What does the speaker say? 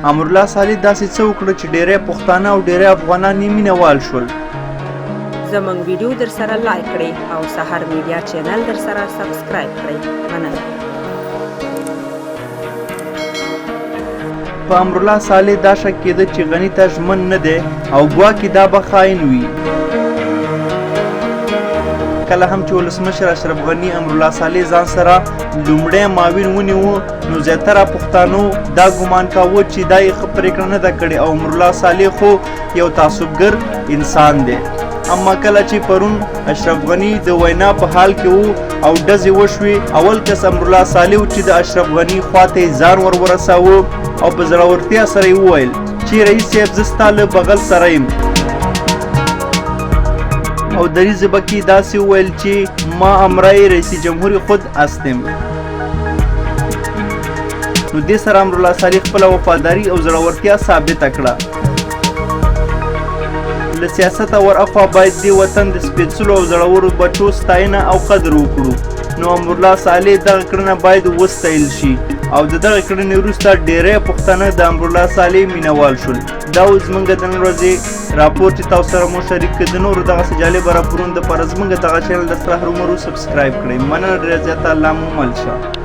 امرالله صالح داسې څه وکړه چې ډیری پښتانه او ډیری افغانان یې مینه وال شول. زموږ ویډیو درسره لایک کړئ او سحر میډیا چینل درسره سبسکرایب کړئ. مننه. په امرالله صالح دا شک کېده چې غني ته ژمن نه دی او ګواکې دا به خاین وي. کله هم چې ولسمشر اشرف غني امرالله صالح ځان سره لومړی معاون ونیو، نو زیاتره پښتانو دا ګمان کاوه چې دا یې ښه پرېکړه نه ده کړې او امرالله صالح خو یو تعصبګر انسان دی. اما کله چې پرون اشرف غني د وینا په حال کې وو او ډزې وشوې، اول کس امرالله صالح و چې د اشرف غني خواته یې ځان ور ورساوه او په زړورتیا سره یې وویل چې رئیس صاحب، زه ستا له بغل سره یم، او دري ژبه کې داسې وویل چې ما امرای رئیس جمهور خود هستم. نو دې سره امرالله صالح خپله وفاداري او زړورتیا ثابته کړه. له سیاسته ور اخوا باید دې وطن د سپېڅلو او زړورو بچو ستاینه او قدر وکړو. نو امرالله صالح دغه کړنه باید وستایل شي او د دغه کړنې وروسته ډیری پښتانه د امرالله صالح مینهوال شول. دا و زمونږ د نن ورځې راپور چې تاسو سره مو شریک کړ. د نورو دغسې جالبه راپورونو دپاره زمونږ دغه چینل در سره هرومرو سبسکرایب کړئ. مننه ډېره زیاته، الله مو مل شه.